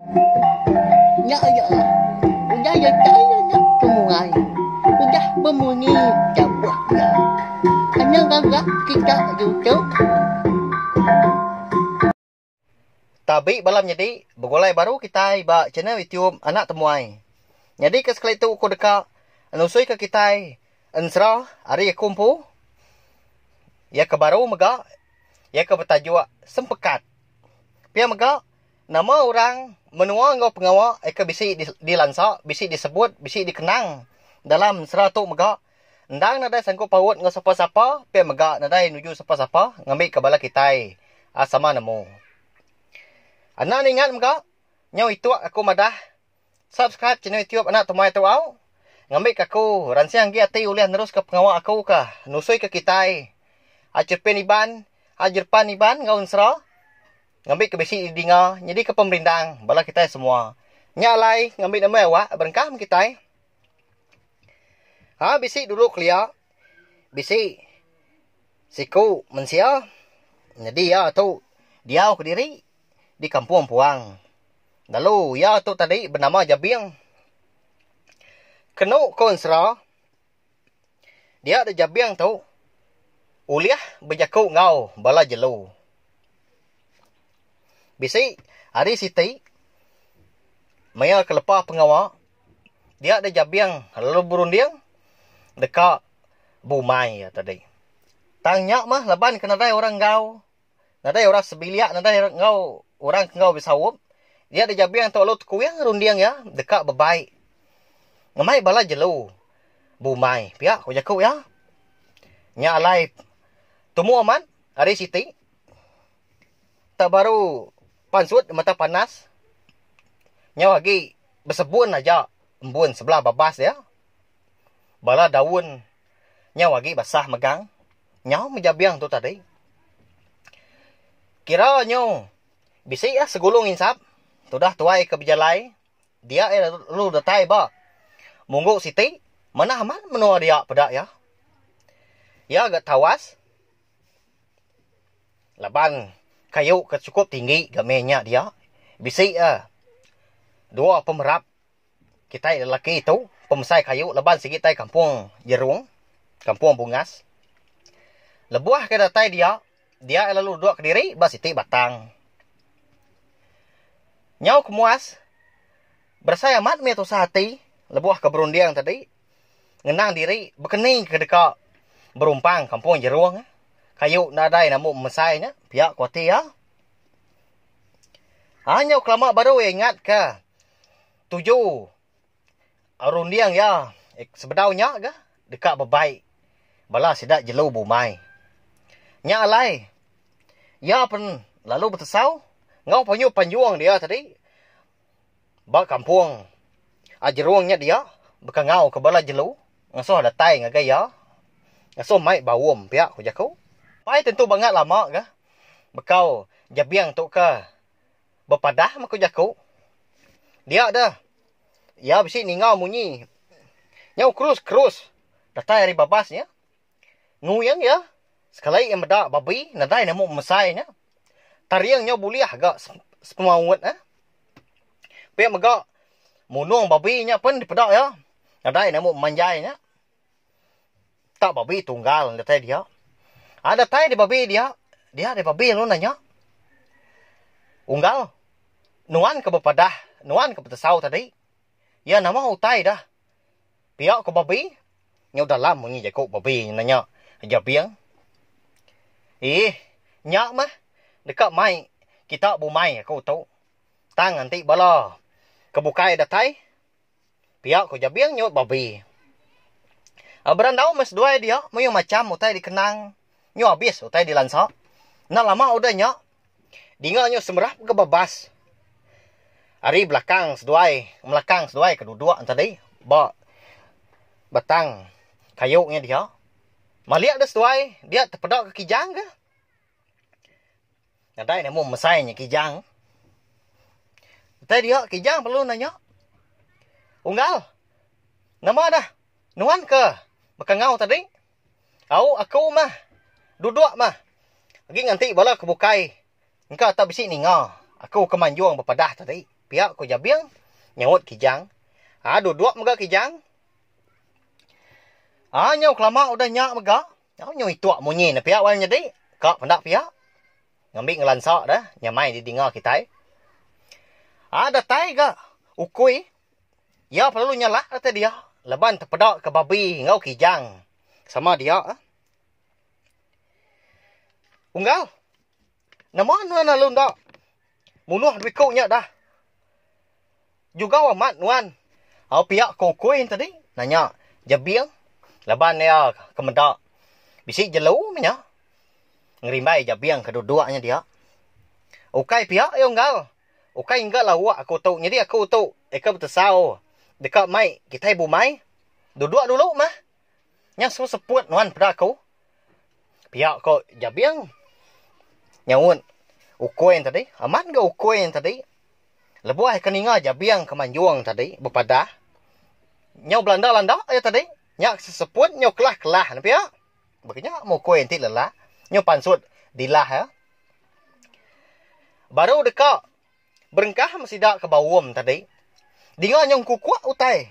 Nya iya udah datai anak temuai udah bemunyi tabuh iya. Anang gaga kita ditu. Tabi bala menyedi begulai baru kitai ba channel YouTube Anak Temuai. Nyadi ke sekali tu aku deka nusui ke kitai ensera ari aku empu iya ke baru mega iya ke betajuk Sempekat. Pia mega Nama orang, menua enggau pengawa ke bisi dilansa, bisi disebut, bisi dikenang dalam ensera tu mega endang nadai sangkup paut enggau sapa-sapa pia mega nadai nuju sapa-sapa ngambika bala kitai sama nemu. Anang ningat mega nyau ituk aku madah subscribe channel YouTube anak temuai tu au ngambika aku ransing agi ati ulih neruska pengawa aku ka nusuika kitai Ajerpin Iban, Ajerpan Iban enggau ensera. Ngambi ke bisi didinga nyadika pemerindang bala kitai semua. Nya alai ngambi nama awak berengkah meh kitai. Ha bisi dulu kelia bisi siku mensia nyadi iya tu diau kediri di kampung puang. Lalu iya tu tadi benama Jabing. Kenu ko ensera Dia da Jabing tu ulih bejaku enggau bala jelu. Bisi hari siti maya ke lepa pengawa dia da Jabing lalu berunding deka bumai iya tadi. Tang nya mah laban ke nadai orang enggau. Nadai orang sebilik nadai enggau orang ke enggau besaup. Dia da Jabing tu lalu tekuing runding iya deka bebai ngemai bala jelu bumai pia ku jaku iya. Nya alai tumu amat hari siti tak baru pansut mata panas nyau agi besebun aja embun sebelah babas iya. Bala daun nyau agi basah megang. Nyau meh Jabing tu tadi. Kira nyu bisi ah segulung insap tudah tuai ke bejalai dia iya lalu datai ba munggu siti manah amat menua dia peda iya. Iya ga tawas laban kayu ke chukup tinggi ga meh nya dia bisi ah dua pemerap. Kitai lelaki tu pemesai kayu laban sigi tai kampung jerung, kampung bungas. Lebuh ke datai dia, dia lalu duduk kediri ba siti batang. Nyau kemuas, berasai amat mih tusah ati lebuh ke berunding tadi ngenang diri bekeni ke deka berumpang kampung jerung. Kayu nadai namu pemesai nya, pia ku ati iya. Haa nyau kelama baru iya ingat ke tuju runding iya sebedau nya ga deka bebai bala sida jelu bumai. Nya alai iya pen lalu betesau enggau panyu panjung dia tadi ba kampung jerung nya dia bekangau ke bala jelu ngasuh datai ngagai iya ngasuh mai baum pia ku jaku. Pai tentu bangat lama ga Bekau jabing tu ke bepadah meh ku jaku. Dia deh iya bisi ninga munyi nyau kerus-kerus datai ari babas nya. Nguing iya sekali iya meda babi nadai nemu mesai nya. Taring nyau bulih ga sepemaut eh. Pia mega munung babi nya pen dipeda iya nadai nemu memanjai nya. Tak babi tunggal datai dia. Ah datai di babi dia, dia di babi lalu nanya. Unggal, nuan ke bepadah, nuan ke betesau tadi. Iya nama utai dah. Pia ko babi, nyau dalam munyi jaku babi nanya Jabing. Ih, nya mah deka mai kita bumai aku tu. Tang enti bala ke bukai datai, Pia ko Jabing nyut babi. Berandau meh seduai dia mayuh macham utai dikenang nyu abis utai dilansa. Enda lama udah nya dinga nyu semerap ga babas ari belakang seduai melakang seduai ke duduk tadi ba batang kayu nya dia. Malik deh seduai dia tepeda ke kijang ga. Nadai nemu mesai nya kijang. Utai dia kijang perlu nanya. Unggal. Nama dah? Nuan ke bekangau tadi? Au aku mah. Duduk mah. Agi nganti bala ke bukai. Engka tak bisi ninga aku ke manjung bepadah tadi. Pia ku Jabing nyaut Kijang. Aa duduk mega Kijang. Aa nyau kelama udah nya mega. Nyau nyau ituk munyi ne pia wai menyadi. Ka penda pia. Ngambi ngelansa deh nyamai didinga kitai. Aa datai ga ukui. Iya pelalu nyelak datai dia laban tepeda ke babi enggau Kijang sama dia. Unggal. Nama nuan lalu enda munuh dua iku nya dah. Jugau amat nuan. Au pia ko ukui tadi nanya Jabing laban iya ke meda bisi jelu meh nya ngerimbai Jabing ke duduk nya dia. Ukai pia iya unggal. Ukai engga lauk aku tu nyadi aku tu eka betesau deka mai kitai bumai duduk dulu mah. Nya su seput nuan peda aku. Pia ko Jabing nyaut ukui nya tadi. Amat ga ukui nya tadi. Lebuh ke ninga Jabing ke manjung tadi bepadah nyau belanda-landa iya tadi. Nya seseput nyau kelah-kelah ne pia. Baka nya meh ukui enti lelak nyau pansut dilah iya. Baru deka berengkah meh sida ke baum tadi. Dinga nyau engkukuk utai.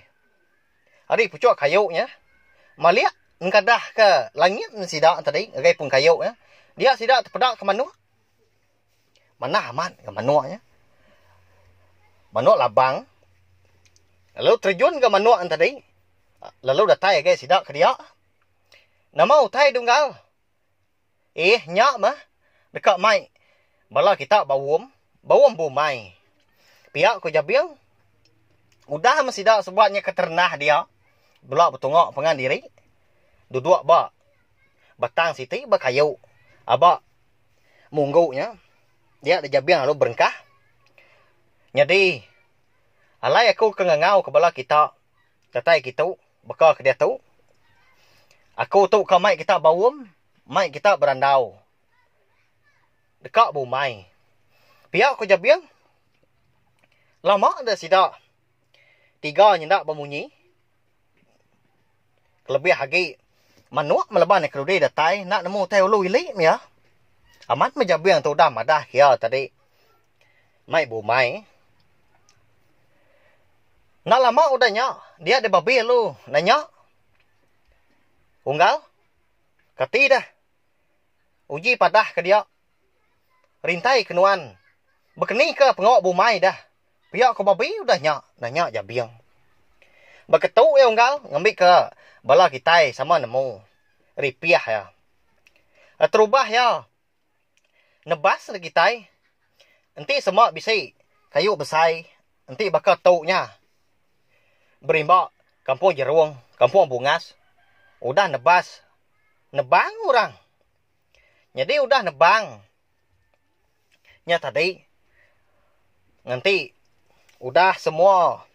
Ari puchuk kayu nya, malik engkadah ke langit sida tadi ngagai pun kayu nya, dia sida tepeda ke manuk. Manah amat ga manuk nya. Manuk labang lalu terjun ga manuk nya tadi lalu datai ngagai sida ke dia. Nama utai dunggal? Eh nya mah deka mai bala kita baum, baum bumai. Pia ku Jabing. Udah meh sida sebuat nya ke terenah dia bela betunga pangan diri duduk ba batang siti ba kayu aba munggu nya dia da Jabing lalu berengkah. Nyadi alai aku ke ngangau ke bala kita datai kitu baka ke diatu. Aku tu ka mai kita baum, mai kita berandau. Deka bumai. Pia ku Jabing, lama deh sida tiga nyenda bemunyi. Kelebih agi manuk meleban iya keludi datai enda nemu utai ulu ili mih iya. Amat meh Jabing tu udah madah iya tadi mai bumai. Enda lama udah nya, dia deh babi lalu nanya, Unggal, kati deh uji padah ke dia rintai ke nuan bekeni ke pengawa bumai deh. Pia ko babi udah nya nanya Jabing. Beketu iya unggal ngambika bala kitai sama nemu ripih iya. Terubah iya nebas ne kitai enti sema bisi kayu besai enti baka tu nya berimba kampung jerung kampung bungas udah nebas nebang orang. Nyadi udah nebang nya tadi nganti udah semua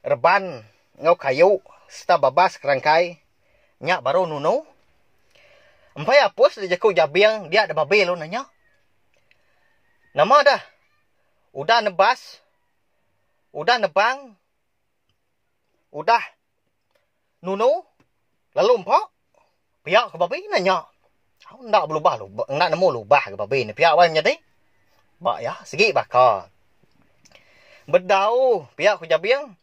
reban enggau kayu sereta babas kerangkai nya baru nunu. Empai apus da jaku Jabing dia da babi lalu nanya. Nama dah udah nebas udah nebang udah nunu lalu empa pia ke babi nanya. Enda belubah lubah enda nemu lubah ke babi ne pia wai menyadi. Ba iya sigi baka. Bedau pia ku Jabing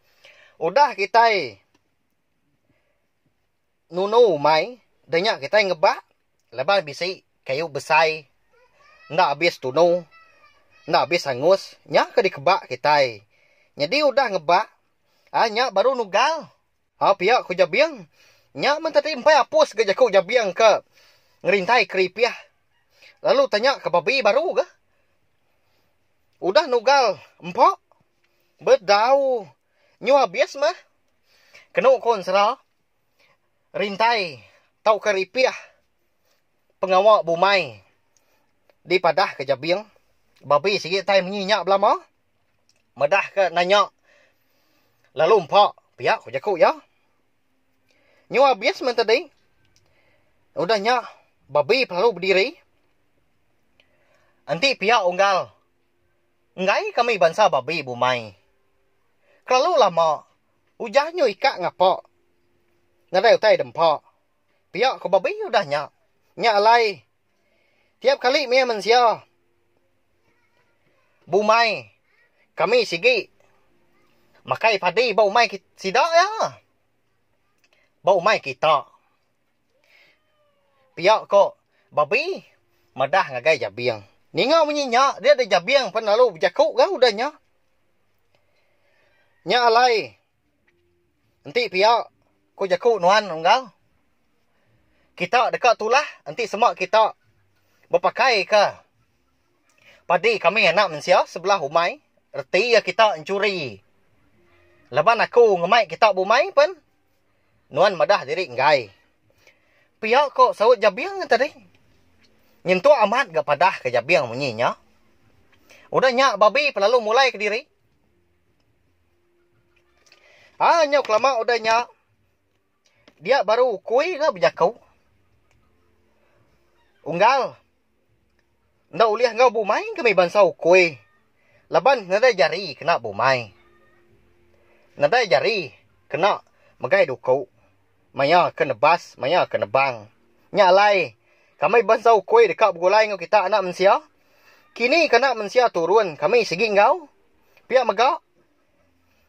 udah kitai Nunu umai da nya kitai ngebak laban bisi kayu besai enda abis tunu enda abis angus nya ke dikebak kitai. Nyadi udah ngebak ai nya baru nugal. Au pia ku Jabing. Nya men tadi empai apus ga jaku Jabing ke ngerintai keripih lalu tanya ke babi baru ga. Udah nugal empa bedau nyu abis mah. Kenu ko ensera rintai tauka ripih pengawa bumai dipadah ke Jabing babi sigi tai munyi nya belama medah ke nanya lalu empa pia ku jaku iya. Nyu abis men tadi udah nya babi pelalu bediri enti pia unggal enggai kami bansa babi bumai kelalu lama Ujah nyu ikak ngapa. Nadai utai dempa. Pia ko babi udah nya. Nya alai tiap kali mih mensia bumai. Kami sigi makai padi ba umai sida iya. Ba umai kita. Pia ko babi madah ngagai Jabing. Ninga munyi nya dia deh Jabing pen lalu bejaku ga udah nya. Nya alai enti pia ku jaku nuan unggal. Kita deka tulah enti sema kita bepakai ka padi kami anak mensia sebelah umai reti iya kita enchuri. Laban aku ngemai kita bumai pen Nuan madah diri enggai. Pia ko saut Jabing nya tadi. Nyentuk amat ga padah ke Jabing munyi nya. Udah nya babi pelalu mulai kediri. Ah nyau kelama udah nya dia baru ukui ga bejaku. Unggal Enda ulih enggau bumai kami bansa ukui laban nadai jari kena bumai. Nadai jari kena megai duku maya ke nebas maya ke nebang. Nya alai kami bansa ukui deka begulai enggau kita anak mensia. Kini ke anak mensia turun kami sigi enggau. Pia mega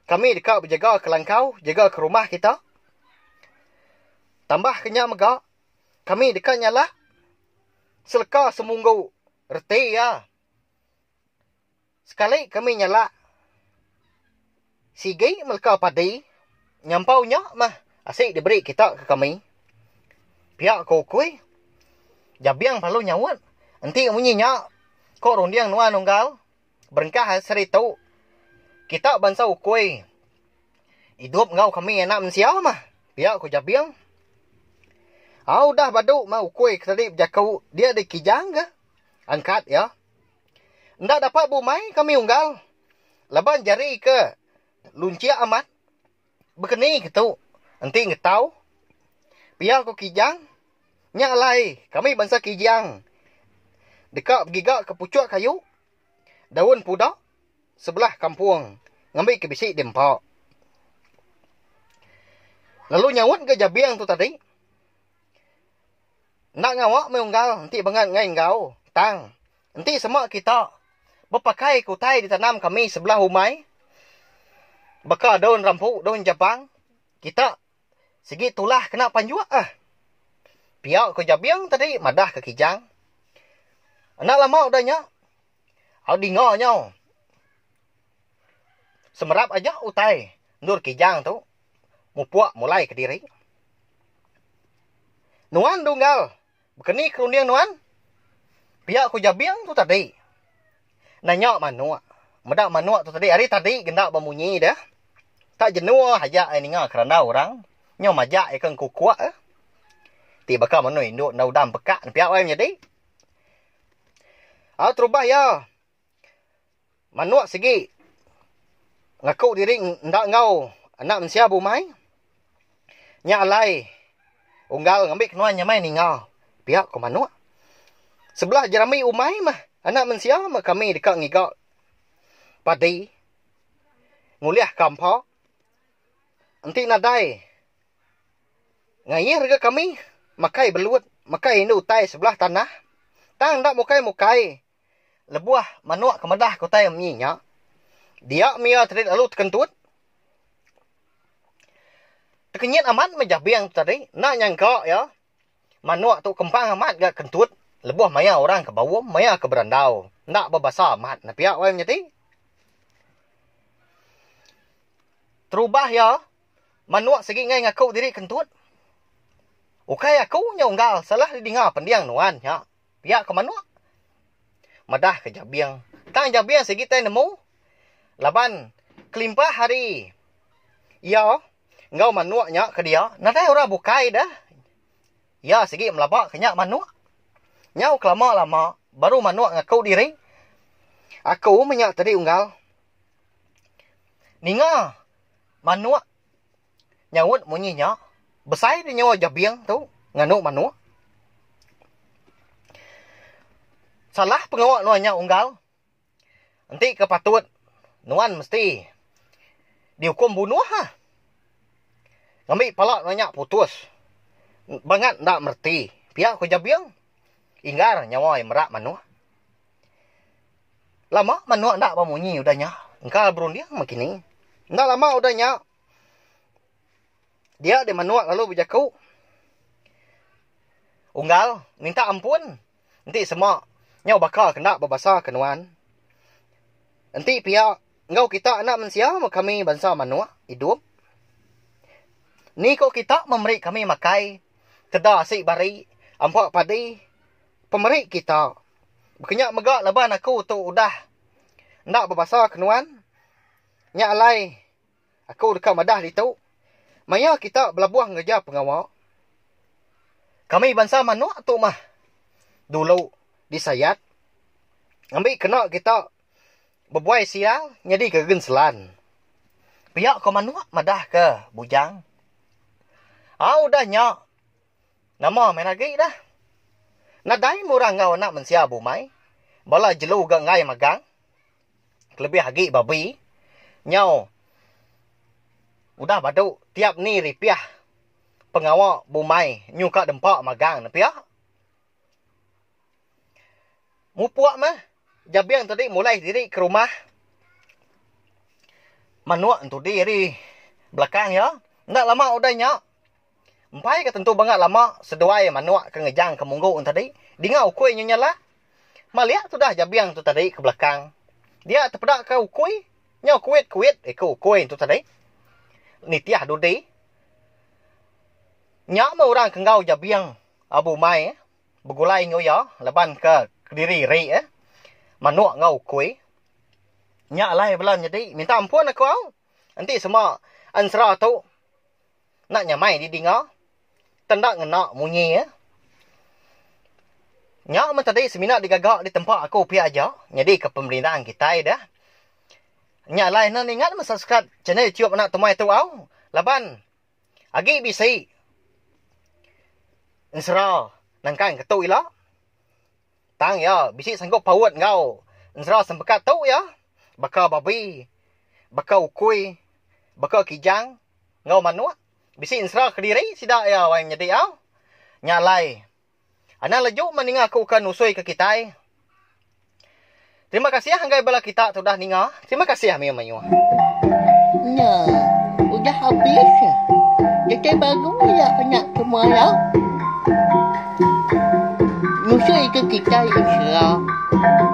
kami deka bejaga ke langkau jaga ke rumah kita. Tambah ke nya mega kami deka nyalak seleka semunggu reti iya. Sekali kami nyalak sigi meleka padi nyampau nya mah asi diberi kita ke kami. Pia ko ukui. Jabing lalu nyaut enti munyi nya ko runding nuan unggal berengkah sehari tu kita bansa ukui Idup enggau kami anak mensia mah, pia ku Jabing. Au udah badu mah ukui ke tadi bejaku dia dikijang ga. Angkat iya. Enda dapat bumai kami unggal laban jari ke lunchik amat bekeni ke tu enti ngetau. Pia ku Kijang. Nya alai kami bansa Kijang deka begiga ke puchuk kayu daun puda. sebelah kampung ngambi ke bisi diempa. Lalu nyaut ga Jabing tu tadi. Enda ngawa meh unggal enti bangat enggai enggau tang enti sema kita bepakai ke utai ditanam kami sebelah umai baka daun rampu daun jabang kita sigi tulah kena panjuk ah. Pia ko Jabing tadi madah ke Kijang. Enda lama udah nya Au dinga nyau. Semerap aja utai endur kijang tu mupuk mulai kediri. Nuan dunggal bekeni ke runding nuan? Pia ku Jabing tu tadi. Nanya manuk. Meda manuk tu tadi ari tadi genda bemunyi deh. Tak jenuh aja ai ninga kerandau orang. Nyau majak iya ke engkukuk. Ti baka manuk indu enda udah empekak ne pia wai menyadi. Au terubah iya manuk sigi ngaku diri enda enggau anak mensia bumai. Nya alai unggal ngambi kenuan nyamai ninga pia ko manuk. Sebelah jerami umai mah anak mensia mah kami deka ngiga padi ngulih ka empa enti nadai Ngair ga kami makai belut, makai indu utai sebelah tanah. Tang enda mukai-mukai lebuh manuk ke medah ke utai munyi nya, dia mih iya tadi lalu tekentut. Tekenyit amat meh Jabing tu tadi, enda nyangka iya manuk tu kempang amat ga kentut lebuh maya orang ke baum, maya ke berandau. Enda bebasa amat ne pia wai menyadi. Terubah iya Manuk sigi enggai ngaku diri kentut. Ukai aku nya unggal salah didinga pending nuan nya. Pia ke manuk. Madah ke Jabing. Tang Jabing sigi tai nemu laban kelimpah ari iya enggau manuk nya ke dia nadai orang bukai deh. Iya sigi melaba ke nya manuk. Nyau kelama-lama baru manuk ngaku diri. Aku meh nya tadi unggal. Ninga Manuk nyaut munyi nya besai di nyawa Jabing tu nganu manuk. Salah pengawa nuan nya unggal. Enti ke patut nuan mesti diukum bunuh ah. Ngambi pala nuan nya putus. Bangat enda mereti pia ku Jabing. Inggar nyawa iya merak manuk. Lama manuk enda bemunyi udah nya. Engka berunding meh kini. Enda lama udah nya dia deh manuk lalu bejaku Unggal minta ampun enti sema nyau baka ke enda bebasa ke nuan. Enti pia enggau kita enda mensia meh kami bansa manuk idup. Ni ko kita meh meri kami makai teda asi bari ampa padi pemeri kita. Baka nya mega laban aku tu udah enda bebasa ke nuan nya alai aku deka madah ditu maya kita belabuh ngereja pengawa kami bansa manuk tu mah dulu disayat ngambi kena kita bebuai siang nyadi ke genselan. Pia ko manuk madah ke bujang. Au udah nya. Nama meh agi dah. Nadai meh orang enggau anak mensia bumai. Bala jelu ga enggai magang. Kelebih agi babi. Nyau udah badu tiap ni ripih pengawa bumai nyu ka dempa magang ne pia. Mupuk meh Jabing tadi mulai diri ke rumah. Manuk entudi ari belakang iya. Enda lama udah nya. Empai ka tentu bangat lama seduai manuk ke ngejang ke munggu en tadi dinga ukui nyu nyelak. Malik tudah jabing tu tadi ke belakang. Dia tepeda ka ukui nyau kuit-kuit iku ukui tu tadi. Nitih dudi. Nya meh orang ke enggau jabing abu umai begulai enggau iya laban ke kediri ri eh manuk enggau ukui. Nya alai bala nyadi minta ampun aku au. Enti sema ensera tu Enda nyamai didinga tenda ngena munyi iya. Nya meh tadi semina digaga ditempa aku pia aja nyadika pemerindang kitai deh. Nya alai enda ningat meh subscribe channel youtube anak temuai tu au laban agi bisi ensera nangkan ke tu ila. Tang iya bisi sanggup paut enggau ensera sempekat tu iya baka babi, baka ukui, baka kijang. Enggau manuk bisi ensera kediri sida iya wai menyedi au. Nya alai anang leju meh ninga aku ke nusui ke kitai. Terima kasih anggai bala kita ti udah ninga. Terima kasih mayuh mayuh. Nya udah abis datai baru ila anak ke malau nusui ke kitai.